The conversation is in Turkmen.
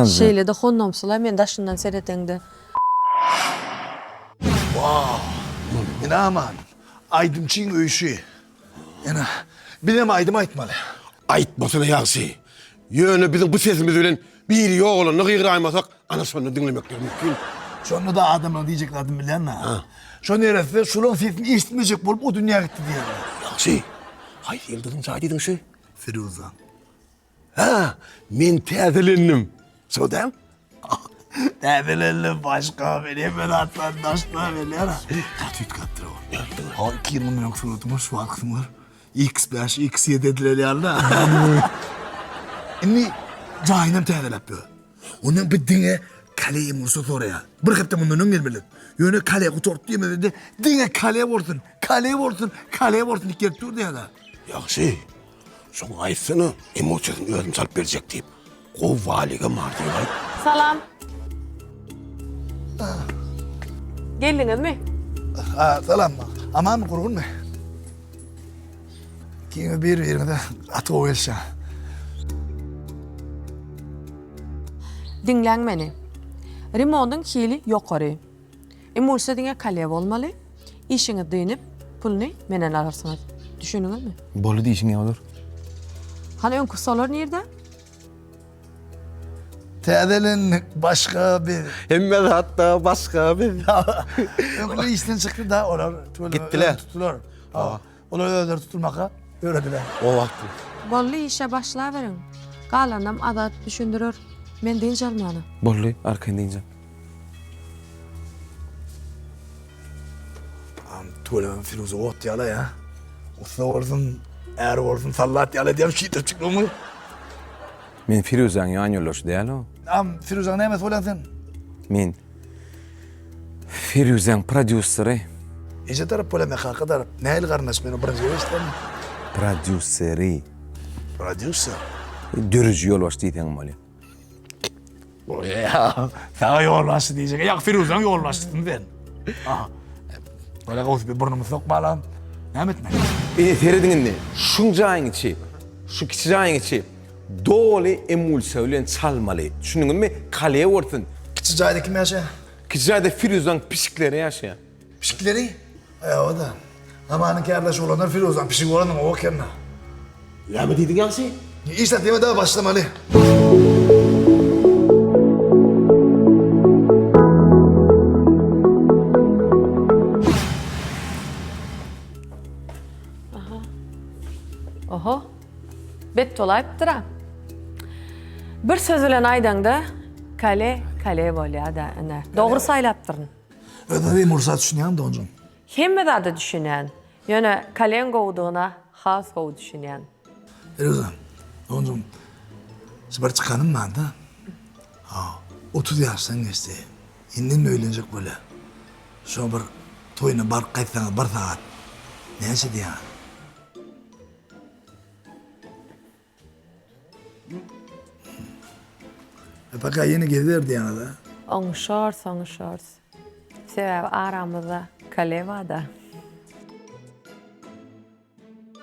Şeýle-de hondomsyla men daşyndan seredeňde. Wow! Ine aman, aýdymçyň öýşi. Ine, bizem aýdym aýtmaly. Aýtmasana ýagşy. Ýöne biziň bu sesimiz bilen biri ýogalanda gygyraýmasak, ana şonda diňlemekleri mümkin. Şonda-da adamlaryň diýjek zadyny bilýän-dä. Şo neresse şulaň sesini eşitmejek bolup o dünýä gitdi diýerler. Ýagşy, haýsy ýyldyzyň jaýy diýdiň şu? Firuzaň. Hä, men täzelendim. Şo däl? Täzelendim başga, men hemme zatdan daşda bilýän. Gaty üýtgäpdir o. Ha, 2 ýyl mundan öňki suratyň bar, şu wagtkysyň bar. X5, X7 edilen ýaly-da. Indi jaýynam täzeläp ýör. Ondan bir diňe kale emulsa soraýar. Bir hepde mundan öň gelmeli. Ýöne kale gutardy diýmedi-de, diňe kale bolsun, kale bolsun, kale bolsun diýip gelip dur diýýär. Ýagşy. Şoňa aýtsana, emosiýasyny özüm salyp berjek diýip. Gowy waligem bar diýip aýt. Salam. Geldiňizmi? Ha, salam. Amanmy, gurgunmy? Ikiňiz bir-biriňize gaty gowy gelişýär. Diňläň meni. Remontyň hili ýokary. Emulsiýa diňe kale bolmaly. Işiňiz dynyp, puluny menden alarsyňyz. Düşündiňizmi? Boldy diýşiň ýaly bolar. Hany öňki solar nirde? Täzelendik başga bir. Hemme zatda başga bir. Öňküler işden çykdy da olar tüweleme Gitdiler. tutdular. Olar özleri tutulmaka öwrediler. O wagtly. Boldy işe başlaberiň. Galanam Azat düşündirer. Men dynç almana. Boldy, arkaýyn dynç al. Tüweleme Firuze ot ýaly ýa. Ussa bolsun, är bolsun, sallat ýaly edýän şeýdip çykdyňmy? Men Firuzäň ýan ýoldaşy däl-ow. Am, Firuzaň nämesi bolýaň sen? Men Firuzäň prodýusseri. Eje tarap bolýan, men kaka tarap. Nähili garyndaş men birinji gezek eşitdim. Prodýusseri. Prodýusser. Dörüji ýolbaşçy diýseň bolýar. Saňa ýolbaşçy diýjek. Ýa Firuzaň ýolbaşçysyň sen. Aha. Böyle gowsy bir burnumy sokmalam. Näme etmeli? Ine serediň indi. Şuň jaýyň içi, şu kiçi jaýyň içi doly emulsiýa bilen çalmaly. Düşündiňizmi? Kale bolsun. Kiçi jaýda kim ýaşaýar? Kiçi jaýda Firuzanyň pişikleri ýaşaýar. Pişikleri? Aýa-da. Zamanyň kärdeşi bolanlar Firuzanyň pişigi bolanyň o eken-dä. Näme diýdiň ýagşy? Iş zat diýme-de başlamaly. Aha. Oho. Bet bolaýypdyr-a. Bir söz bilen aýdaňda, kale kale bolýa-da, ine. Dogry saýlapdyryn. Özüňiz Emursa düşünýäňmi doganjygym? Hemme zada düşünýän. Ýöne kaleň gowudygyna has gowy düşünýän. Firuza, doganjygym, şu bir çykanym barda. Ha, 30 ýaşdan geçdi. Indem öýlenjek bolýar. Şo bir toýuna baryp gaýtsaňyz bir sagat näçe diýýäňiz? Paka ýene geziber diýýäňiz-a? Oňuşarys, oňuşarys. Sebäbi aramyzda kale bar-da.